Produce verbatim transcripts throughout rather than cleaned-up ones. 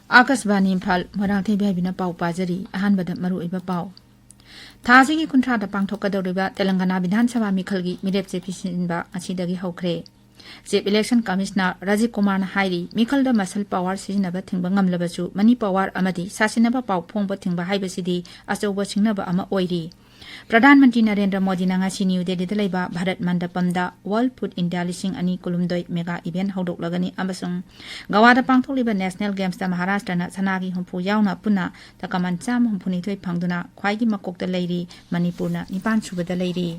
ꯑꯥꯀꯥꯁꯕꯥꯅꯤ ꯏꯝꯐꯥꯜ, ꯃꯣꯏꯔꯥꯡꯊꯦꯝ ꯏꯕꯦꯕꯤꯅ ꯄꯥꯎ ꯄꯥꯖꯔꯤ꯫ ꯑꯍꯥꯟꯕꯗ ꯃꯔꯨꯑꯣꯏꯕ ꯄꯥꯎ꯫ ꯊꯥ ꯑꯁꯤꯒꯤ ꯀꯨꯟꯊ꯭ꯔꯥꯗ ꯄꯥꯡꯊꯣꯛꯀꯗꯧꯔꯤꯕ ꯇꯦꯂꯪꯒꯅꯥ ꯕꯤꯙꯥꯟ ꯁꯚꯥ ꯃꯤꯈꯜꯒꯤ ꯃꯤꯔꯦꯞ ꯆꯦ ꯄꯤꯁꯤꯟꯕ ꯉꯁꯤꯗꯒꯤ ꯍꯧꯈ꯭ꯔꯦ꯫ Chief Election Commissioner ꯔꯥꯖꯤꯕ ꯀꯨꯃꯥꯔꯅ ꯍꯥꯏꯔꯤ, ꯃꯤꯈꯜꯗ muscle power ꯁꯤꯖꯤꯟꯅꯕ ꯊꯤꯡꯕ ꯉꯝꯂꯕꯁꯨ, money power ꯑꯃꯗꯤ ꯁꯥꯁꯤꯟꯅꯕ ꯄꯥꯎ ꯐꯣꯡꯕ ꯊꯤꯡꯕ ꯍꯥꯏꯕꯁꯤꯗꯤ ꯑꯆꯧꯕ ꯁꯤꯡꯅꯕ ꯑꯃ ꯑꯣꯏꯔꯤ꯫ ꯄ꯭ꯔꯙꯥꯟ ꯃꯟꯇ꯭ꯔꯤ ꯅꯔꯦꯟꯗ꯭ꯔ ꯃꯣꯗꯤꯅ ꯉꯁꯤ ꯅ꯭ꯌꯨ ꯗꯦꯜꯂꯤꯗ ꯂꯩꯕ ꯚꯥꯔꯠ ꯃꯟꯗꯄꯝꯗ World Food India ꯂꯤꯁꯤꯡ ꯑꯅꯤ ꯀꯨꯟꯍꯨꯝꯗꯣꯏ mega event ꯍꯧꯗꯣꯛꯂꯒꯅꯤ ꯑꯃꯁꯨꯡ ꯒꯋꯥꯗ ꯄꯥꯡꯊꯣꯛꯂꯤꯕ National Gamesꯇ ꯃꯍꯥꯔꯥꯁꯇ꯭ꯔꯅ ꯁꯅꯥꯒꯤ ꯍꯨꯝꯐꯨ ꯌꯥꯎꯅ ꯄꯨꯟꯅ ꯇꯀꯃꯥꯟ ꯆꯥꯝꯃ ꯍꯨꯝꯐꯨꯅꯤꯊꯣꯏ ꯐꯪꯗꯨꯅ ꯈ꯭ꯋꯥꯏꯒꯤ ꯃꯀꯣꯛꯇ ꯂꯩꯔꯤ꯫ ꯃꯅꯤꯄꯨꯔꯅ ꯅꯤꯄꯥꯟ ꯁꯨꯕꯗ ꯂꯩꯔꯤ꯫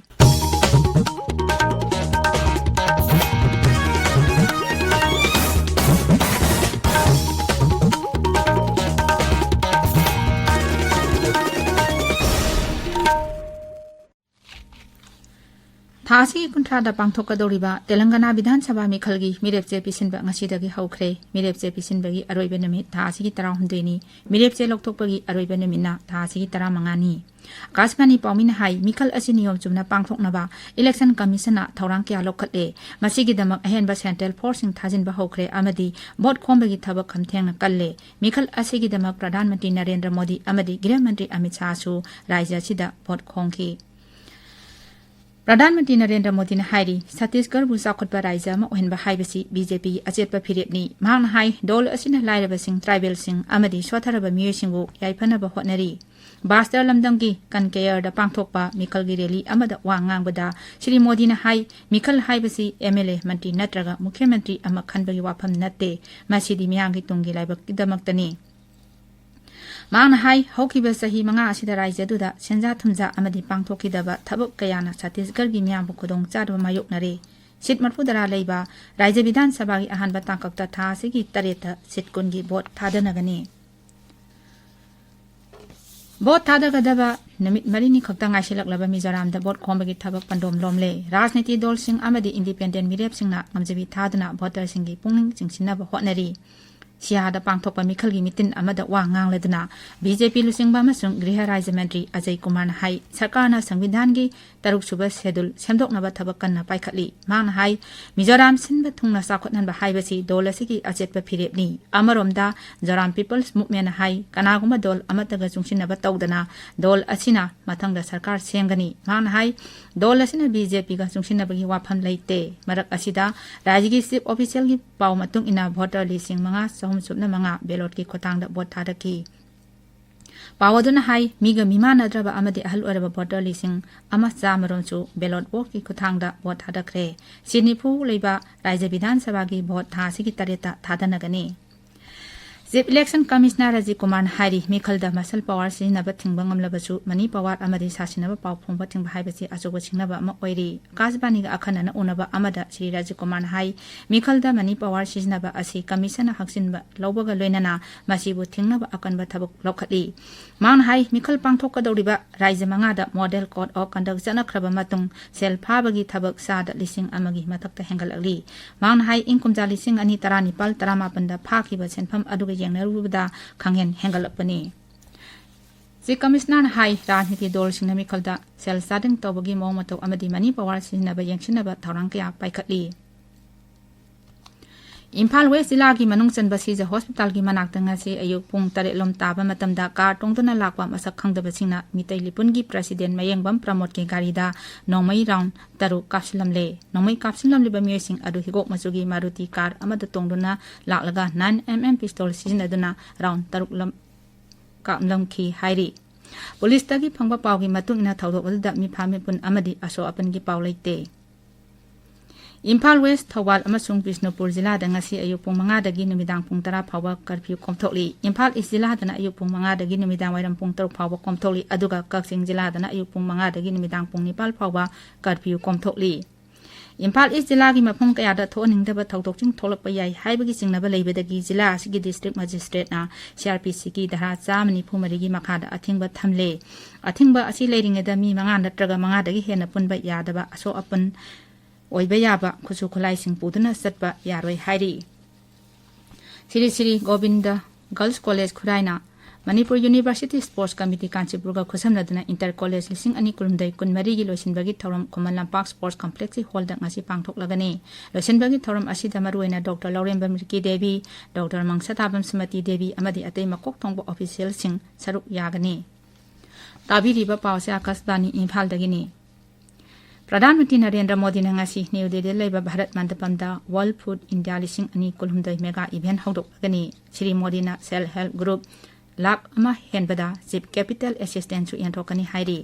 ꯊꯥ ꯑꯁꯤꯒꯤ ꯀꯨꯟꯊ꯭ꯔꯥꯗ ꯄꯥꯡꯊꯣꯛꯀꯗꯧꯔꯤꯕ ꯇꯦꯂꯪꯒꯅꯥ ꯕꯤꯙꯥꯟ ꯁꯚꯥ ꯃꯤꯈꯜꯒꯤ ꯃꯤꯔꯦꯞ ꯆꯦ ꯄꯤꯁꯤꯟꯕ ꯉꯁꯤꯗꯒꯤ ꯍꯧꯈ꯭ꯔꯦ꯫ ꯃꯤꯔꯦꯞ ꯆꯦ ꯄꯤꯁꯤꯟꯕꯒꯤ ꯑꯔꯣꯏꯕ ꯅꯨꯃꯤꯠ ꯊꯥ ꯑꯁꯤꯒꯤ ꯇꯔꯥꯍꯨꯝꯗꯣꯏꯅꯤ꯫ ꯃꯤꯔꯦꯞ ꯆꯦ ꯂꯧꯊꯣꯛꯄꯒꯤ ꯑꯔꯣꯏꯕ ꯅꯨꯃꯤꯠꯅ ꯊꯥ ꯑꯁꯤꯒꯤ ꯇꯔꯥꯃꯉꯥꯅꯤ꯫ ꯑꯥꯀꯥꯁꯕꯥꯅꯤ ꯄꯥꯎꯃꯤꯅ ꯍꯥꯏ, ꯃꯤꯈꯜ ꯑꯁꯤ ꯅꯤꯌꯣꯝ ꯆꯨꯝꯅ ꯄꯥꯡꯊꯣꯛꯅꯕ Election Commissionꯅ ꯊꯧꯔꯥꯡ ꯀꯌꯥ ꯂꯧꯈꯠꯂꯦ꯫ ꯃꯁꯤꯒꯤꯗꯃꯛ ꯑꯍꯦꯟꯕ central forceꯁꯤꯡ ꯊꯥꯖꯤꯟꯕ ꯍꯧꯈ꯭ꯔꯦ ꯑꯃꯗꯤ ꯚꯣꯠ ꯈꯣꯝꯕꯒꯤ ꯊꯕꯛ ꯈꯝꯊꯦꯡꯅ ꯀꯜꯂꯦ꯫ ꯃꯤꯈꯜ ꯑꯁꯤꯒꯤꯗꯃꯛ ꯄ꯭ꯔꯙꯥꯟ ꯃꯟꯇ꯭ꯔꯤ ꯅꯔꯦꯟꯗ꯭ꯔ ꯃꯣꯗꯤ ꯑꯃꯗꯤ ꯒ꯭ꯔꯤꯍ ꯃꯟꯇ꯭ꯔꯤ ꯑꯃꯤꯠ ꯁꯥꯍꯁꯨ ꯔꯥꯖ꯭ꯌ ꯑꯁꯤꯗ ꯚꯣꯠ ꯈꯣꯝꯈꯤ꯫ ꯄ꯭ꯔꯙꯥꯟ ꯃꯟꯇ꯭ꯔꯤ ꯅꯔꯦꯟꯗ꯭ꯔ ꯃꯣꯗꯤꯅ ꯍꯥꯏꯔꯤ, ꯁꯠꯇꯤꯁꯒꯔꯕꯨ ꯆꯥꯎꯈꯠꯄ ꯔꯥꯖ꯭ꯌ ꯑꯃ ꯑꯣꯏꯍꯟꯕ ꯍꯥꯏꯕꯁꯤ BJPꯒꯤ ꯑꯆꯦꯠꯄ ꯐꯤꯔꯦꯞꯅꯤ꯫ ꯃꯍꯥꯛꯅ ꯍꯥꯏ, ꯗꯣꯜ ꯑꯁꯤꯅ ꯂꯥꯏꯔꯕꯁꯤꯡ, tribalꯁꯤꯡ ꯑꯃꯗꯤ ꯁꯣꯠꯊꯔꯕ ꯃꯤꯑꯣꯏꯁꯤꯡꯕꯨ ꯌꯥꯏꯐꯅꯕ ꯍꯣꯠꯅꯔꯤ꯫ ꯕꯥꯁꯇꯔ ꯂꯝꯗꯝꯒꯤ ꯀꯟꯀꯦꯌꯔꯗ ꯄꯥꯡꯊꯣꯛꯄ ꯃꯤꯈꯜꯒꯤ rally ꯑꯃꯗ ꯋꯥ ꯉꯥꯡꯕꯗ ꯁ꯭ꯔꯤ ꯃꯣꯗꯤꯅ ꯍꯥꯏ, ꯃꯤꯈꯜ ꯍꯥꯏꯕꯁꯤ MLA, ꯃꯟꯇ꯭ꯔꯤ ꯅꯠꯇ꯭ꯔꯒ ꯃꯨꯈ꯭ꯌ ꯃꯟꯇ꯭ꯔꯤ ꯑꯃ ꯈꯟꯕꯒꯤ ꯋꯥꯐꯝ ꯅꯠꯇꯦ, ꯃꯁꯤꯗꯤ ꯃꯤꯌꯥꯝꯒꯤ ꯇꯨꯡꯒꯤ ꯂꯥꯏꯕꯛꯀꯤꯗꯃꯛꯇꯅꯤ꯫ ꯃꯍꯥꯛꯅ ꯍꯥꯏ, ꯍꯧꯈꯤꯕ ꯆꯍꯤ ꯃꯉꯥ ꯑꯁꯤꯗ ꯔꯥꯖ꯭ꯌ ꯑꯗꯨꯗ ꯁꯦꯟꯖꯥ ꯊꯨꯝꯖꯥ ꯑꯃꯗꯤ ꯄꯥꯡꯊꯣꯛꯈꯤꯗꯕ ꯊꯕꯛ ꯀꯌꯥꯅ ꯆꯠꯇꯤꯁꯒꯔꯒꯤ ꯃꯤꯌꯥꯝꯕꯨ ꯈꯨꯗꯣꯡꯆꯥꯗꯕ ꯃꯥꯌꯣꯛꯅꯔꯦ꯫ ꯁꯤꯠ ꯃꯔꯤꯐꯨꯇꯔꯥ ꯂꯩꯕ ꯔꯥꯖ꯭ꯌ ꯕꯤꯙꯥꯟ ꯁꯚꯥꯒꯤ ꯑꯍꯥꯟꯕ ꯇꯥꯡꯀꯛꯇ ꯊꯥ ꯑꯁꯤꯒꯤ ꯇꯔꯦꯠꯇ ꯁꯤꯠ ꯀꯨꯟꯒꯤ ꯚꯣꯠ ꯊꯥꯗꯅꯒꯅꯤ꯫ ꯚꯣꯠ ꯊꯥꯗꯒꯗꯕ ꯅꯨꯃꯤꯠ ꯃꯔꯤꯅꯤ ꯈꯛꯇ ꯉꯥꯏꯁꯤꯜꯂꯛꯂꯕ ꯃꯤꯖꯣꯔꯥꯝꯗ ꯚꯣꯠ ꯈꯣꯝꯕꯒꯤ ꯊꯕꯛ ꯄꯟꯗꯣꯝ ꯂꯣꯝꯂꯦ꯫ ꯔꯥꯖꯅꯤꯇꯤ ꯗꯜꯁꯤꯡ ꯑꯃꯗꯤ independent ꯃꯤꯔꯦꯞꯁꯤꯡꯅ ꯉꯝꯖꯕꯤ ꯊꯥꯗꯨꯅ ꯚꯣꯇꯔꯁꯤꯡꯒꯤ ꯄꯨꯛꯅꯤꯡ ꯆꯤꯡꯁꯤꯟꯅꯕ ꯍꯣꯠꯅꯔꯤ꯫ ꯁꯤꯌꯥꯗ ꯄꯥꯡꯊꯣꯛꯄ ꯃꯤꯈꯜꯒꯤ ꯃꯤꯇꯤꯟ ꯑꯃꯗ ꯋꯥ ꯉꯥꯡꯂꯗꯨꯅ ꯕꯤ ꯖꯦ ꯄꯤ ꯂꯨꯆꯤꯡꯕ ꯑꯃꯁꯨꯡ ꯒ꯭ꯔꯤꯍ ꯔꯥꯖ꯭ꯌ ꯃꯟꯇ꯭ꯔꯤ ꯑꯖꯌ ꯀꯨꯃꯥꯔꯅ ꯍꯥꯏ, ꯁꯔꯀꯥꯔꯅ ꯁꯪꯕꯤꯙꯥꯟꯒꯤ ꯇꯔꯨꯛ ꯁꯨꯕ ꯁꯦꯗꯨꯜ ꯁꯦꯝꯗꯣꯛꯅꯕ ꯊꯕꯛ ꯀꯟꯅ ꯄꯥꯏꯈꯠꯂꯤ꯫ ꯃꯍꯥꯛꯅ ꯍꯥꯏ, ꯃꯤꯖꯣꯔꯥꯝ ꯁꯤꯟꯕ ꯊꯨꯡꯅ ꯆꯥꯎꯈꯠꯍꯟꯕ ꯍꯥꯏꯕꯁꯤ ꯗꯣꯜ ꯑꯁꯤꯒꯤ ꯑꯆꯦꯠꯄ ꯐꯤꯔꯦꯞꯅꯤ꯫ ꯑꯃꯔꯣꯝꯗ ꯖꯣꯔꯥꯝ ꯄꯤꯄꯜꯁ ꯃꯨꯚꯃꯦꯟꯅ ꯍꯥꯏ, ꯀꯅꯥꯒꯨꯝꯕ ꯗꯣꯜ ꯑꯃꯠꯇꯒ ꯆꯨꯡꯁꯤꯟꯅꯕ ꯇꯧꯗꯅ ꯗꯣꯜ ꯑꯁꯤꯅ ꯃꯊꯪꯗ ꯁꯔꯀꯥꯔ ꯁꯦꯝꯒꯅꯤ꯫ ꯃꯍꯥꯛꯅ ꯍꯥꯏ, ꯗꯣꯜ ꯑꯁꯤꯅ ꯕꯤ ꯖꯦ ꯄꯤꯒ ꯆꯨꯡꯁꯤꯟꯅꯕꯒꯤ ꯋꯥꯐꯝ ꯂꯩꯇꯦ꯫ ꯃꯔꯛ ꯑꯁꯤꯗ ꯔꯥꯖ꯭ꯌꯒꯤ ꯆꯤꯐ ꯑꯣꯐꯤꯁꯤꯌꯦꯜꯒꯤ ꯄꯥꯎ ꯃꯇꯨꯡ ꯏꯟꯅ ꯚꯣꯇꯔ ꯂꯤꯁꯤꯡ ꯃꯉꯥ ꯆꯍꯨꯝ ꯁꯨꯞꯅ ꯃꯉꯥ ꯕꯦꯂꯣꯠꯀꯤ ꯈꯨꯠꯊꯥꯡꯗ ꯚꯣꯠ ꯊꯥꯗꯈꯤ꯫ ꯄꯥꯎ ꯑꯗꯨꯅ ꯍꯥꯏ, ꯃꯤꯒ ꯃꯤꯃꯥꯟꯅꯗ꯭ꯔꯕ ꯑꯃꯗꯤ ꯑꯍꯜ ꯑꯣꯏꯔꯕ ꯚꯣꯇꯔ ꯂꯤꯁꯤꯡ ꯑꯃ ꯆꯥꯃꯔꯣꯝꯁꯨ ꯕꯦꯂꯣꯠ ꯚꯣꯠꯀꯤ ꯈꯨꯠꯊꯥꯡꯗ ꯚꯣꯠ ꯊꯥꯗꯈ꯭ꯔꯦ꯫ ꯁꯤꯠ ꯅꯤꯐꯨ ꯂꯩꯕ ꯔꯥꯖ꯭ꯌ ꯕꯤꯙꯥꯟ ꯁꯚꯥꯒꯤ ꯚꯣꯠ ꯊꯥ ꯑꯁꯤꯒꯤ ꯇꯔꯦꯠꯇ ꯊꯥꯗꯅꯒꯅꯤ꯫ ꯆꯤꯐ ꯏꯂꯦꯛꯁꯟ ꯀꯃꯤꯁꯅꯔ ꯔꯥꯖꯤꯕ ꯀꯨꯃꯥꯔꯅ ꯍꯥꯏꯔꯤ, ꯃꯤꯈꯜꯗ ꯃꯁꯜ ꯄꯥꯋꯔ ꯁꯤꯖꯤꯟꯅꯕ ꯊꯤꯡꯕ ꯉꯝꯂꯕꯁꯨ, ꯃꯅꯤ ꯄꯥꯋꯔ ꯑꯃꯗꯤ ꯁꯥꯁꯤꯟꯅꯕ ꯄꯥꯎ ꯐꯣꯡꯕ ꯊꯤꯡꯕ ꯍꯥꯏꯕꯁꯤ ꯑꯆꯧꯕ ꯁꯤꯡꯅꯕ ꯑꯃ ꯑꯣꯏꯔꯤ꯫ ꯑꯀꯥꯁꯕꯥꯅꯤꯒ ꯑꯈꯟꯅꯅ ꯎꯅꯕ ꯑꯃꯗ ꯁ꯭ꯔꯤ ꯔꯥꯖꯤꯕ ꯀꯨꯃꯥꯔꯅ ꯍꯥꯏ, ꯃꯤꯈꯜꯗ ꯃꯅꯤ ꯄꯥꯋꯔ ꯁꯤꯖꯤꯟꯅꯕ ꯑꯁꯤ ꯀꯃꯤꯁꯟꯅ ꯍꯛꯆꯤꯟꯕ ꯂꯧꯕꯒ ꯂꯣꯏꯅꯅ ꯃꯁꯤꯕꯨ ꯊꯤꯡꯅꯕ ꯑꯀꯟꯕ ꯊꯕꯛ ꯂꯧꯈꯠꯂꯤ꯫ ꯃꯍꯥꯛꯅ ꯍꯥꯏ, ꯃꯤꯈꯜ ꯄꯥꯡꯊꯣꯛꯀꯗꯧꯔꯤꯕ ꯔꯥꯖ꯭ꯌ ꯃꯉꯥꯗ ꯃꯣꯗꯦꯜ ꯀꯣꯗ ꯑꯣꯐ ꯀꯟꯗꯛ ꯆꯠꯅꯈ꯭ꯔꯕ ꯃꯇꯨꯡ ꯁꯦꯜ ꯐꯥꯕꯒꯤ ꯊꯕꯛ ꯆꯥꯗ ꯂꯤꯁꯤꯡ ꯑꯃꯒꯤ ꯃꯊꯛꯇ ꯍꯦꯟꯒꯠꯂꯛꯂꯤ꯫ ꯃꯍꯥꯛꯅ ꯍꯥꯏ, ꯏꯪ ꯀꯨꯝꯖꯥ ꯂꯤꯁꯤꯡ ꯑꯅꯤ ꯇꯔꯥꯅꯤꯄꯥꯜ ꯇꯔꯥꯃꯥꯄꯟꯗ ꯐꯥꯈꯤꯕ ꯁꯦꯟꯐꯝ ꯑꯗꯨꯒ ꯌꯦꯡꯅꯔꯨꯕꯗ ꯈꯪꯍꯦꯟ ꯍꯦꯟꯒꯠꯂꯛꯄꯅꯤ꯫ ꯆꯤꯐ ꯀꯃꯤꯁꯅꯔꯅ ꯍꯥꯏ, ꯔꯥꯖꯅꯤꯇꯤ ꯗꯣꯜꯁꯤꯡꯅ ꯃꯤꯈꯜꯗ ꯁꯦꯜ ꯆꯥꯗꯤꯡ ꯇꯧꯕꯒꯤ ꯃꯑꯣꯡ ꯃꯇꯧ ꯑꯃꯗꯤ ꯃꯅꯤ ꯄꯥꯋꯔ ꯁꯤꯖꯤꯟꯅꯕ ꯌꯦꯡꯁꯤꯟꯅꯕ ꯊꯧꯔꯥꯡ ꯀꯌꯥ ꯄꯥꯏꯈꯠꯂꯤ꯫ ꯏꯝꯐꯥꯜ ꯋꯦꯁ ꯖꯤꯂꯥꯒꯤ ꯃꯅꯨꯡ ꯆꯟꯕ ꯁꯤꯖ ꯍꯣꯁꯄꯤꯇꯥꯜꯒꯤ ꯃꯅꯥꯛꯇ ꯉꯁꯤ ꯑꯌꯨꯛ ꯄꯨꯡ ꯇꯔꯦꯠ ꯂꯣꯝ ꯇꯥꯕ ꯃꯇꯝꯗ ꯀꯥꯔ ꯇꯣꯡꯗꯨꯅ ꯂꯥꯛꯄ ꯃꯁꯛ ꯈꯪꯗꯕꯁꯤꯡꯅ ꯃꯤꯇꯩ ꯂꯤꯄꯨꯟꯒꯤ ꯄ꯭ꯔꯁꯤꯗꯦꯟ ꯃꯌꯦꯡꯕꯝ ꯄ꯭ꯔꯃꯣꯗꯀꯤ ꯒꯥꯔꯤꯗ ꯅꯣꯡꯃꯩ ꯔꯥꯎꯟ ꯇꯔꯨꯛ ꯀꯥꯞꯁꯤꯜꯂꯝꯂꯦ꯫ ꯅꯣꯡꯃꯩ ꯀꯥꯞꯁꯤꯜꯂꯝꯂꯤꯕ ꯃꯤꯑꯣꯏꯁꯤꯡ ꯑꯗꯨ ꯍꯤꯒꯣꯛ ꯃꯆꯨꯒꯤ ꯃꯥꯔꯨꯇꯤ ꯀꯥꯔ ꯑꯃꯗ ꯇꯣꯡꯗꯨꯅ ꯂꯥꯛꯂꯒ ꯅꯥꯏꯟ ꯑꯦꯝ ꯑꯦꯝ ꯄꯤꯁꯇꯣꯜ ꯁꯤꯖꯤꯟꯅꯗꯨꯅ ꯔꯥꯎꯟ ꯇꯔꯨꯛ ꯂꯝ ꯀꯥꯞꯂꯝꯈꯤ ꯍꯥꯏꯔꯤ꯫ ꯄꯨꯂꯤꯁꯇꯒꯤ ꯐꯪꯕ ꯄꯥꯎꯒꯤ ꯃꯇꯨꯡ ꯏꯟꯅ ꯊꯧꯗꯣꯛ ꯑꯗꯨꯗ ꯃꯤꯐꯥ ꯃꯤꯄꯨꯟ ꯑꯃꯗꯤ ꯑꯁꯣꯛ ꯑꯄꯟꯒꯤ ꯄꯥꯎ ꯂꯩꯇꯦ꯫ ꯏꯝꯐꯥꯜ ꯋꯦꯁ, ꯊꯧꯕꯥꯜ ꯑꯃꯁꯨꯡ ꯕꯤꯁꯅꯨꯄꯨꯔ ꯖꯤꯂꯥꯗ ꯉꯁꯤ ꯑꯌꯨꯛ ꯄꯨꯡ ꯃꯉꯥꯗꯒꯤ ꯅꯨꯃꯤꯗꯥꯡ ꯄꯨꯡ ꯇꯔꯥ ꯐꯥꯎꯕ ꯀꯔꯐ꯭ꯌꯨ ꯀꯣꯝꯊꯣꯛꯂꯤ꯫ ꯏꯝꯐꯥꯜ ꯏꯁ ꯖꯤꯂꯥꯗꯅ ꯑꯌꯨꯛ ꯄꯨꯡ ꯃꯉꯥꯗꯒꯤ ꯅꯨꯃꯤꯗꯥꯡ ꯋꯥꯏꯔꯝ ꯄꯨꯡ ꯇꯔꯨꯛ ꯐꯥꯎꯕ ꯀꯣꯝꯊꯣꯛꯂꯤ, ꯑꯗꯨꯒ ꯀꯛꯆꯤꯡ ꯖꯤꯂꯥꯗꯅ ꯑꯌꯨꯛ ꯄꯨꯡ ꯃꯉꯥꯗꯒꯤ ꯅꯨꯃꯤꯗꯥꯡ ꯄꯨꯡ ꯅꯤꯄꯥꯜ ꯐꯥꯎꯕ ꯀꯔꯐ꯭ꯌꯨ ꯀꯣꯝꯊꯣꯛꯂꯤ꯫ ꯏꯝꯐꯥꯜ ꯏꯁ ꯖꯤꯂꯥꯒꯤ ꯃꯐꯝ ꯀꯌꯥꯗ ꯊꯣꯛꯍꯟꯅꯤꯡꯗꯕ ꯊꯧꯗꯣꯛꯁꯤꯡ ꯊꯣꯛꯂꯛꯄ ꯌꯥꯏ ꯍꯥꯏꯕꯒꯤ ꯆꯤꯡꯅꯕ ꯂꯩꯕꯗꯒꯤ ꯖꯤꯂꯥ ꯑꯁꯤꯒꯤ ꯗꯤꯁꯇ꯭ꯔꯤꯛ ꯃꯦꯖꯤꯁꯇ꯭ꯔꯦꯠꯅ ꯁꯤ ꯑꯥꯔ ꯄꯤ ꯁꯤꯒꯤ ꯙꯥꯔꯥ ꯆꯥꯝꯃ ꯅꯤꯐꯨ ꯃꯔꯤꯒꯤ ꯃꯈꯥꯗ ꯑꯊꯤꯡꯕ ꯊꯝꯂꯦ꯫ ꯑꯊꯤꯡꯕ ꯑꯁꯤ ꯂꯩꯔꯤꯉꯩꯗ ꯃꯤ ꯃꯉꯥ ꯅꯠꯇ꯭ꯔꯒ ꯃꯉꯥꯗꯒꯤ ꯍꯦꯟꯅ ꯄꯨꯟꯕ ꯌꯥꯗꯕ, ꯑꯁꯣꯛ ꯑꯄꯟ ꯑꯣꯏꯕ ꯌꯥꯕ ꯈꯨꯠꯁꯨ ꯈꯨꯠꯂꯥꯏꯁꯤꯡ ꯄꯨꯗꯨꯅ ꯆꯠꯄ ꯌꯥꯔꯣꯏ ꯍꯥꯏꯔꯤ꯫ ꯁ꯭ꯔꯤ ꯁ꯭ꯔꯤ ꯒꯣꯕꯤꯟꯗ ꯒꯔꯜꯁ ꯀꯣꯂꯦꯖ ꯈꯨꯔꯥꯏꯅ ꯃꯅꯤꯄꯨꯔ ꯌꯨꯅꯤꯚꯔꯁꯤꯇꯤ ꯁ꯭ꯄꯣꯔꯠꯁ ꯀꯃꯤꯇꯤ ꯀꯥꯟꯆꯤꯄꯨꯔꯒ ꯈꯨꯠꯁꯝꯅꯗꯨꯅ ꯏꯟꯇꯔ ꯀꯣꯂꯦꯖ ꯂꯤꯁꯤꯡ ꯑꯅꯤ ꯀꯨꯟꯍꯨꯝꯗꯣꯏ ꯀꯨꯟꯃꯔꯤꯒꯤ ꯂꯣꯏꯁꯤꯟꯕꯒꯤ ꯊꯧꯔꯝ ꯈꯨꯃꯟ ꯂꯝꯄꯥꯛ ꯁ꯭ꯄꯣꯔꯠꯁ ꯀꯝꯄ꯭ꯂꯦꯛꯁꯀꯤ ꯍꯣꯜꯗ ꯉꯁꯤ ꯄꯥꯡꯊꯣꯛꯂꯒꯅꯤ꯫ ꯂꯣꯏꯁꯤꯟꯕꯒꯤ ꯊꯧꯔꯝ ꯑꯁꯤꯗ ꯃꯔꯨꯑꯣꯏꯅ ꯗꯣꯛꯇꯔ ꯂꯧꯔꯦꯝꯕꯝ ꯔꯤꯀꯤ ꯗꯦꯕꯤ, ꯗꯣꯛꯇꯔ ꯃꯪꯁꯥꯇꯥꯕꯝ ꯁꯨꯃꯇꯤ ꯗꯦꯕꯤ ꯑꯃꯗꯤ ꯑꯇꯩ ꯃꯀꯣꯛ ꯊꯣꯡꯕ ꯑꯣꯐꯤꯁꯤꯌꯦꯜꯁꯤꯡ ꯁꯔꯨꯛ ꯌꯥꯒꯅꯤ꯫ ꯇꯥꯕꯤꯔꯤꯕ ꯄꯥꯎꯁꯦ ꯑꯥꯀꯥꯁꯕꯥꯅꯤ ꯏꯝꯐꯥꯜꯗꯒꯤꯅꯤ꯫ ꯄ꯭ꯔꯙꯥꯟ ꯃꯟꯇ꯭ꯔꯤ ꯅꯔꯦꯟꯗ꯭ꯔ ꯃꯣꯗꯤꯅ ꯉꯁꯤ ꯅ꯭ꯌꯨ ꯗꯤꯜꯂꯤꯗ ꯂꯩꯕ ꯚꯥꯔꯠ ꯃꯟꯗꯄꯝꯗ ꯋꯥꯔꯜꯗ ꯐꯨꯗ ꯏꯟꯗꯤꯌꯥ ꯂꯤꯁꯤꯡ ꯑꯅꯤ ꯀꯨꯟꯍꯨꯝꯗꯣꯏ ꯃꯦꯒꯥ ꯏꯚꯦꯟꯠ ꯍꯧꯗꯣꯛꯂꯒꯅꯤ꯫ ꯁ꯭ꯔꯤ ꯃꯣꯗꯤꯅ ꯁꯦꯜꯐ ꯍꯦꯜꯞ ꯒ꯭ꯔꯨꯞ ꯂꯥꯈ ꯑꯃ ꯍꯦꯟꯕꯗ ꯆꯤꯞ ꯀꯦꯄꯤꯇꯦꯜ ꯑꯦꯁꯤꯁꯇꯦꯟꯁꯁꯨ ꯌꯦꯟꯊꯣꯛꯀꯅꯤ ꯍꯥꯏꯔꯤ꯫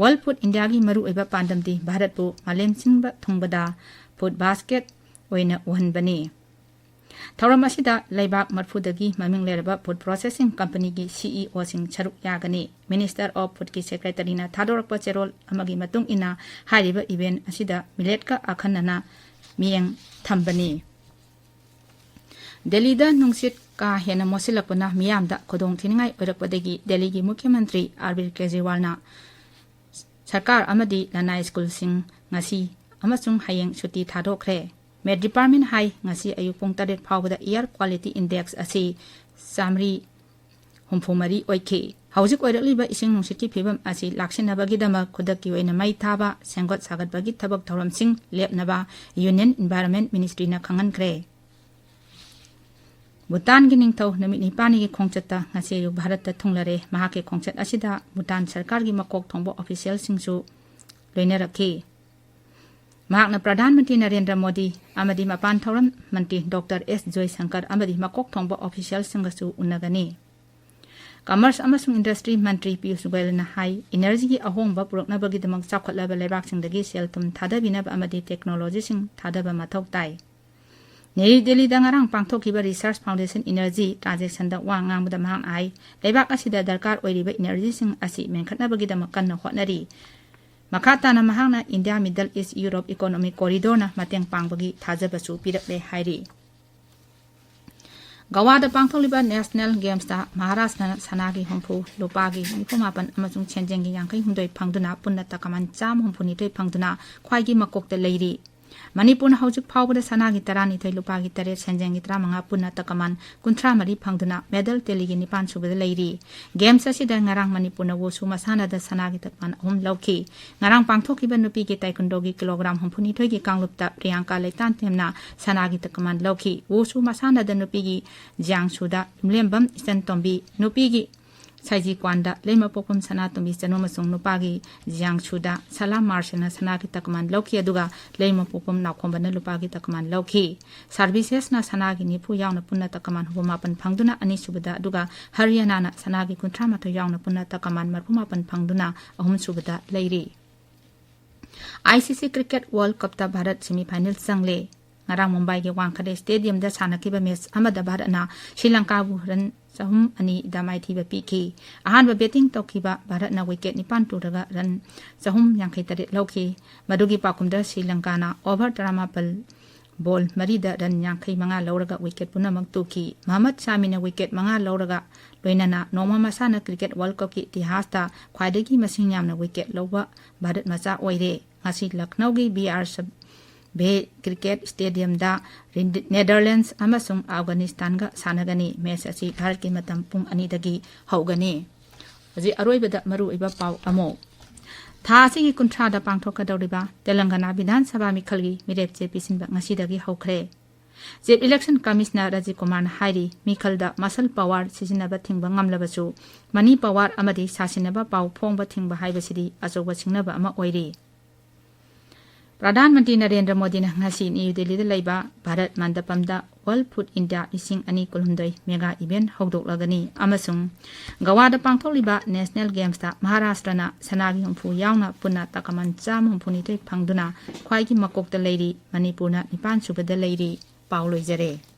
ꯋꯥꯔꯜꯗ ꯐꯨꯗ ꯏꯟꯗꯤꯌꯥꯒꯤ ꯃꯔꯨꯑꯣꯏꯕ ꯄꯥꯟꯗꯝꯗꯤ ꯚꯥꯔꯠꯄꯨ ꯃꯥꯂꯦꯝ ꯁꯤꯟꯕ ꯊꯨꯡꯕꯗ ꯐꯨꯗ ꯕꯥꯁꯀꯦꯠ ꯑꯣꯏꯅ ꯎꯍꯟꯕꯅꯤ꯫ ꯊꯧꯔꯝ ꯑꯁꯤꯗ ꯂꯩꯕꯥꯛ ꯃꯔꯤꯐꯨꯗꯒꯤ ꯃꯃꯤꯡ ꯂꯩꯔꯕ ꯐꯨꯗ ꯄ꯭ꯔꯣꯁꯦꯁꯤꯡ ꯀꯝꯄꯅꯤꯒꯤ ꯁꯤꯏꯑꯣꯁꯤꯡ ꯁꯔꯨꯛ ꯌꯥꯒꯅꯤ꯫ ꯃꯤꯅꯤꯁꯇꯔ ꯑꯣꯐ ꯐꯨꯗꯀꯤ ꯁꯦꯀ꯭ꯔꯦꯇꯔꯤꯅ ꯊꯥꯗꯣꯔꯛꯄ ꯆꯦꯔꯣꯜ ꯑꯃꯒꯤ ꯃꯇꯨꯡ ꯏꯟꯅ ꯍꯥꯏꯔꯤꯕ ꯏꯚꯦꯟꯠ ꯑꯁꯤꯗ ꯃꯤꯂꯦꯠꯀ ꯑꯈꯟꯅꯅ ꯃꯤꯠꯌꯦꯡ ꯊꯝꯕꯅꯤ꯫ ꯗꯦꯜꯂꯤꯗ ꯅꯨꯡꯁꯤꯠ ꯀꯥ ꯍꯦꯟꯅ ꯃꯣꯠꯁꯤꯜꯂꯛꯄꯅ ꯃꯤꯌꯥꯝꯗ ꯈꯨꯗꯣꯡ ꯊꯤꯅꯤꯡꯉꯥꯏ ꯑꯣꯏꯔꯛꯄꯗꯒꯤ ꯗꯦꯜꯂꯤꯒꯤ ꯃꯨꯈ꯭ꯌ ꯃꯟꯇ꯭ꯔꯤ ꯑꯔꯕꯤꯟꯗ ꯀꯦꯖꯔꯤꯋꯥꯜꯅ ꯁꯔꯀꯥꯔ ꯑꯃꯗꯤ ꯂꯅꯥꯏ ꯁ꯭ꯀꯨꯜꯁꯤꯡ ꯉꯁꯤ ꯑꯃꯁꯨꯡ ꯍꯌꯦꯡ ꯁꯨꯇꯤ ꯊꯥꯗꯣꯛꯈ꯭ꯔꯦ꯫ ꯃꯦꯠ ꯗꯤꯄꯥꯔꯠꯃꯦꯟꯠ ꯍꯥꯏ ꯉꯁꯤ ꯑꯌꯨꯛ ꯄꯨꯡ ꯇꯔꯦꯠ ꯐꯥꯎꯕꯗ ꯑꯦꯌꯔ ꯀ꯭ꯋꯥꯂꯤꯇꯤ ꯏꯟꯗꯦꯛꯁ ꯑꯁꯤ ꯆꯥꯃꯔꯤ ꯍꯨꯝꯐꯨ ꯃꯔꯤ ꯑꯣꯏꯈꯤ꯫ ꯍꯧꯖꯤꯛ ꯑꯣꯏꯔꯛꯂꯤꯕ ꯏꯁꯤꯡ ꯅꯨꯡꯁꯤꯠꯀꯤ ꯐꯤꯕꯝ ꯑꯁꯤ ꯂꯥꯛꯁꯤꯟꯅꯕꯒꯤꯗꯃꯛ ꯈꯨꯗꯛꯀꯤ ꯑꯣꯏꯅ ꯃꯩ ꯊꯥꯕ, ꯁꯦꯝꯒꯠ ꯁꯥꯒꯠꯄꯒꯤ ꯊꯕꯛ ꯊꯧꯔꯝꯁꯤꯡ ꯂꯦꯞꯅꯕ ꯌꯨꯅꯤꯌꯟ ꯏꯟꯚꯥꯏꯔꯟꯃꯦꯟꯠ ꯃꯤꯅꯤꯁꯇ꯭ꯔꯤꯅ ꯈꯪꯍꯟꯈ꯭ꯔꯦ꯫ ꯚꯨꯇꯥꯟꯒꯤ ꯅꯤꯡꯊꯧ ꯅꯨꯃꯤꯠ ꯅꯤꯄꯥꯜꯅꯤꯒꯤ ꯈꯣꯡꯆꯠꯇ ꯉꯁꯤ ꯑꯌꯨꯛ ꯚꯥꯔꯠꯇ ꯊꯨꯡꯂꯔꯦ꯫ ꯃꯍꯥꯛꯀꯤ ꯈꯣꯡꯆꯠ ꯑꯁꯤꯗ ꯚꯨꯇꯥꯟ ꯁꯔꯀꯥꯔꯒꯤ ꯃꯀꯣꯛ ꯊꯣꯡꯕ ꯑꯣꯐꯤꯁꯤꯌꯦꯜꯁꯤꯡꯁꯨ ꯂꯣꯏꯅꯔꯛꯈꯤ꯫ ꯃꯍꯥꯛꯅ ꯄ꯭ꯔꯙꯥꯟ ꯃꯟꯇ꯭ꯔꯤ ꯅꯔꯦꯟꯗ꯭ꯔ ꯃꯣꯗꯤ ꯑꯃꯗꯤ ꯃꯄꯥꯟ ꯊꯧꯔꯝ ꯃꯟꯇ꯭ꯔꯤ ꯗꯣꯛꯇꯔ ꯑꯦꯁ ꯖꯣꯏꯁꯪꯀꯔ ꯑꯃꯗꯤ ꯃꯀꯣꯛ ꯊꯣꯡꯕ ꯑꯣꯐꯤꯁꯤꯌꯦꯜꯁꯤꯡꯒꯁꯨ ꯎꯅꯒꯅꯤ꯫ ꯀꯃꯔꯁ ꯑꯃꯁꯨꯡ ꯏꯟꯗꯁꯇ꯭ꯔꯤ ꯃꯟꯇ꯭ꯔꯤ ꯄꯤꯌꯨꯁ ꯒꯣꯌꯜꯅ ꯍꯥꯏ, ꯏꯅꯔꯖꯤꯒꯤ ꯑꯍꯣꯡꯕ ꯄꯨꯔꯛꯅꯕꯒꯤꯗꯃꯛ ꯆꯥꯎꯈꯠꯂꯕ ꯂꯩꯕꯥꯛꯁꯤꯡꯗꯒꯤ ꯁꯦꯜ ꯊꯨꯝ ꯊꯥꯗꯕꯤꯅꯕ ꯑꯃꯗꯤ ꯇꯦꯛꯅꯣꯂꯣꯖꯤꯁꯤꯡ ꯊꯥꯗꯕ ꯃꯊꯧ ꯇꯥꯏ꯫ ꯅ꯭ꯌꯨ ꯗꯦꯜꯂꯤꯗ ꯉꯔꯥꯡ ꯄꯥꯡꯊꯣꯛꯈꯤꯕ ꯔꯤꯁꯔꯁ ꯐꯥꯎꯟꯗꯦꯁꯟ ꯏꯅꯔꯖꯤ ꯇ꯭ꯔꯥꯟꯖꯦꯛꯁꯟꯗ ꯋꯥ ꯉꯥꯡꯕꯗ ꯃꯍꯥꯛꯅ ꯍꯥꯏ, ꯂꯩꯕꯥꯛ ꯑꯁꯤꯗ ꯗꯔꯀꯥꯔ ꯑꯣꯏꯔꯤꯕ ꯏꯅꯔꯖꯤꯁꯤꯡ ꯑꯁꯤ ꯃꯦꯟꯈꯠꯅꯕꯒꯤꯗꯃꯛ ꯀꯟꯅ ꯍꯣꯠꯅꯔꯤ꯫ ꯃꯈꯥ ꯇꯥꯅ ꯃꯍꯥꯛꯅ ꯏꯟꯗꯤꯌꯥ, ꯃꯤꯗꯜ ꯏꯁ, ꯌꯨꯔꯣꯞ ꯏꯀꯣꯅꯣꯃꯤꯛ ꯀꯣꯔꯤꯗꯣꯔꯅ ꯃꯇꯦꯡ ꯄꯥꯡꯕꯒꯤ ꯊꯥꯖꯕꯁꯨ ꯄꯤꯔꯛꯂꯦ ꯍꯥꯏꯔꯤ꯫ ꯒꯋꯥꯗ ꯄꯥꯡꯊꯣꯛꯂꯤꯕ ꯅꯦꯁꯅꯦꯜ ꯒꯦꯝꯁꯇ ꯃꯍꯥꯔꯥꯁꯇ꯭ꯔꯅ ꯁꯅꯥꯒꯤ ꯍꯨꯝꯐꯨ, ꯂꯨꯄꯥꯒꯤ ꯅꯤꯐꯨ ꯃꯥꯄꯟ ꯑꯃꯁꯨꯡ ꯁꯦꯟꯖꯦꯡꯒꯤ ꯌꯥꯡꯈꯩ ꯍꯨꯝꯗꯣꯏ ꯐꯪꯗꯨꯅ ꯄꯨꯟꯅ ꯇꯀꯃꯥꯟ ꯆꯥꯝꯃ ꯍꯨꯝꯐꯨ ꯅꯤꯊꯣꯏ ꯐꯪꯗꯨꯅ ꯈ꯭ꯋꯥꯏꯒꯤ ꯃꯀꯣꯛꯇ ꯂꯩꯔꯤ꯫ ꯃꯅꯤꯄꯨꯔꯅ ꯍꯧꯖꯤꯛ ꯐꯥꯎꯕꯗ ꯁꯅꯥꯒꯤ ꯇꯔꯥꯅꯤꯊꯣꯏ, ꯂꯨꯄꯥꯒꯤ ꯇꯔꯦꯠ, ꯁꯦꯟꯖꯦꯡꯒꯤ ꯇꯔꯥꯃꯉꯥ, ꯄꯨꯟꯅ ꯇꯀꯃꯥꯟ ꯀꯨꯟꯊ꯭ꯔꯥ ꯃꯔꯤ ꯐꯪꯗꯨꯅ medal tallyꯒꯤ ꯅꯤꯄꯥꯟ ꯁꯨꯕꯗ ꯂꯩꯔꯤ꯫ Games ꯑꯁꯤꯗ ꯉꯔꯥꯡ ꯃꯅꯤꯄꯨꯔꯅ wushu ꯃꯁꯥꯟꯅꯗ ꯁꯅꯥꯒꯤ ꯇꯀꯃꯥꯟ ꯑꯍꯨꯝ ꯂꯧꯈꯤ꯫ ꯉꯔꯥꯡ ꯄꯥꯡꯊꯣꯛꯈꯤꯕ ꯅꯨꯄꯤꯒꯤ taekwondoꯒꯤ kilogram ꯍꯨꯝꯐꯨꯅꯤꯊꯣꯏꯒꯤ ꯀꯥꯡꯂꯨꯞꯇ ꯄ꯭ꯔꯤꯌꯥꯡꯀꯥ ꯂꯩꯇꯥꯟꯊꯦꯝꯅ ꯁꯅꯥꯒꯤ ꯇꯀꯃꯥꯟ ꯂꯧꯈꯤ꯫ Wushu ꯃꯁꯥꯟꯅꯗ ꯅꯨꯄꯤꯒꯤ ꯖꯤꯌꯥꯡꯁꯨꯗ ꯌꯨꯝꯂꯦꯝꯕꯝ ꯏꯆꯟꯇꯣꯝꯕꯤ, ꯅꯨꯄꯤꯒꯤ ꯁꯥꯏꯖꯤ ꯀ꯭ꯋꯥꯟꯗ ꯂꯩꯃꯄꯣꯛꯄꯝ ꯁꯅꯥꯇꯣꯝꯕꯤ ꯆꯅꯨ ꯑꯃꯁꯨꯡ ꯅꯨꯄꯥꯒꯤ ꯖꯤꯌꯥꯡꯁꯨꯗ ꯁꯂꯥꯝ ꯃꯥꯔꯁꯦꯜꯅ ꯁꯅꯥꯒꯤ ꯇꯀꯃꯥꯟ ꯂꯧꯈꯤ꯫ ꯑꯗꯨꯒ ꯂꯩꯃꯄꯣꯛꯄꯝ ꯅꯥꯎꯈꯣꯝꯕꯅ ꯂꯨꯄꯥꯒꯤ ꯇꯀꯃꯥꯟ ꯂꯧꯈꯤ꯫ Servicesꯅ ꯁꯅꯥꯒꯤ ꯅꯤꯐꯨ ꯌꯥꯎꯅ ꯄꯨꯟꯅ ꯇꯀꯃꯥꯟ ꯍꯨꯝꯐꯨ ꯃꯥꯄꯟ ꯐꯪꯗꯨꯅ ꯑꯅꯤꯁꯨꯕꯗ, ꯑꯗꯨꯒ ꯍꯔꯤꯌꯥꯅꯥꯅ ꯁꯅꯥꯒꯤ ꯀꯨꯟꯊ꯭ꯔꯥ ꯃꯥꯊꯣꯏ ꯌꯥꯎꯅ ꯄꯨꯟꯅ ꯇꯀꯃꯥꯟ ꯃꯔꯤꯐꯨ ꯃꯥꯄꯟ ꯐꯪꯗꯨꯅ ꯑꯍꯨꯝꯁꯨꯕꯗ ꯂꯩꯔꯤ꯫ ICC Cricket World Cupꯇ Bharat semifinal ꯆꯪꯂꯦ꯫ ꯉꯔꯥꯡ ꯃꯨꯝꯕꯥꯏꯒꯤ ꯋꯥꯡꯈꯗꯦ stadiumꯗ ꯁꯥꯟꯅꯈꯤꯕ match ꯑꯃꯗ ꯚꯥꯔꯠꯅ ꯁ꯭ꯔꯤ ꯂꯪꯀꯥꯕꯨ run ꯆꯍꯨꯝ ꯑꯅꯤꯗ ꯃꯥꯏꯊꯤꯕ ꯄꯤꯈꯤ꯫ ꯑꯍꯥꯟꯕ batting ꯇꯧꯈꯤꯕ ꯚꯥꯔꯠꯅ wicket ꯅꯤꯄꯥꯟ ꯇꯨꯔꯒ run ꯆꯍꯨꯝ ꯌꯥꯡꯈꯩ ꯇꯔꯦꯠ ꯂꯧꯈꯤ꯫ ꯃꯗꯨꯒꯤ ꯄꯥꯎꯈꯨꯝꯗ ꯁ꯭ꯔꯤ ꯂꯪꯀꯥꯅ over ꯇꯔꯥꯃꯥꯄꯜ ball ꯃꯔꯤꯗ run ꯌꯥꯡꯈꯩ ꯃꯉꯥ ꯂꯧꯔꯒ wicket ꯄꯨꯝꯅꯃꯛ ꯇꯨꯈꯤ꯫ ꯃꯍꯃꯗ ꯁꯥꯃꯤꯅ wicket ꯃꯉꯥ ꯂꯧꯔꯒ ꯂꯣꯏꯅꯅ ꯅꯣꯡꯃ ꯃꯁꯥꯟꯅ cricket World Cupꯀꯤ ꯏꯇꯤꯍꯥꯁꯇ ꯈ꯭ꯋꯥꯏꯗꯒꯤ ꯃꯁꯤꯡ ꯌꯥꯝꯅ wicket ꯂꯧꯕ ꯚꯥꯔꯠ ꯃꯆꯥ ꯑꯣꯏꯔꯦ꯫ ꯉꯁꯤ ꯂꯈꯅꯧꯒꯤ B R ꯁꯕꯦ cricket stadiumꯗ Netherlands ꯑꯃꯁꯨꯡ ꯑꯐꯒꯥꯅꯤꯁꯇꯥꯟꯒ ꯁꯥꯟꯅꯒꯅꯤ꯫ Match ꯑꯁꯤ ꯚꯥꯔꯠꯀꯤ ꯃꯇꯝ ꯄꯨꯡ ꯑꯅꯤꯗꯒꯤ ꯍꯧꯒꯅꯤ꯫ ꯍꯧꯖꯤꯛ ꯑꯔꯣꯏꯕꯗ ꯃꯔꯨꯑꯣꯏꯕ ꯄꯥꯎ ꯑꯃꯨꯛ꯫ ꯊꯥ ꯑꯁꯤꯒꯤ ꯀꯨꯟꯊ꯭ꯔꯥꯗ ꯄꯥꯡꯊꯣꯛꯀꯗꯧꯔꯤꯕ ꯇꯦꯂꯪꯒꯥꯅꯥ ꯕꯤꯙꯥꯟ ꯁꯚꯥ ꯃꯤꯈꯜꯒꯤ ꯃꯤꯔꯦꯞꯆꯦ ꯄꯤꯁꯤꯟꯕ ꯉꯁꯤꯗꯒꯤ ꯍꯧꯈ꯭ꯔꯦ꯫ Chief Election Commissioner ꯔꯥꯖꯤꯕ ꯀꯨꯃꯥꯔꯅ ꯍꯥꯏꯔꯤ, ꯃꯤꯈꯜꯗ muscle power ꯁꯤꯖꯤꯟꯅꯕ ꯊꯤꯡꯕ ꯉꯝꯂꯕꯁꯨ, money power ꯑꯃꯗꯤ ꯁꯥꯁꯤꯟꯅꯕ ꯄꯥꯎ ꯐꯣꯡꯕ ꯊꯤꯡꯕ ꯍꯥꯏꯕꯁꯤꯗꯤ ꯑꯆꯧꯕ ꯁꯤꯡꯅꯕ ꯑꯃ ꯑꯣꯏꯔꯤ꯫ ꯄ꯭ꯔꯙꯥꯟ ꯃꯟꯇ꯭ꯔꯤ ꯅꯔꯦꯟꯗ꯭ꯔ ꯃꯣꯗꯤꯅ ꯉꯁꯤ ꯅ꯭ꯌꯨ ꯗꯤꯜꯂꯤꯗ ꯂꯩꯕ ꯚꯥꯔꯠ ꯃꯟꯗꯄꯝꯗ World Food India ꯂꯤꯁꯤꯡ ꯑꯅꯤ ꯀꯨꯟꯍꯨꯝꯗꯣꯏ mega event ꯍꯧꯗꯣꯛꯂꯒꯅꯤ ꯑꯃꯁꯨꯡ ꯒꯋꯥꯗ ꯄꯥꯡꯊꯣꯛꯂꯤꯕ National Gamesꯇ ꯃꯍꯥꯔꯥꯁꯇ꯭ꯔꯅ ꯁꯅꯥꯒꯤ ꯍꯨꯝꯐꯨ ꯌꯥꯎꯅ ꯄꯨꯟꯅ ꯇꯀꯃꯟ ꯆꯥꯝꯃ ꯍꯨꯝꯐꯨꯅꯤꯊꯣꯏ ꯐꯪꯗꯨꯅ ꯈ꯭ꯋꯥꯏꯒꯤ ꯃꯀꯣꯛꯇ ꯂꯩꯔꯤ꯫ ꯃꯅꯤꯄꯨꯔꯅ ꯅꯤꯄꯥꯟ ꯁꯨꯕꯗ ꯂꯩꯔꯤ꯫ ꯄꯥꯎ ꯂꯣꯏꯖꯔꯦ꯫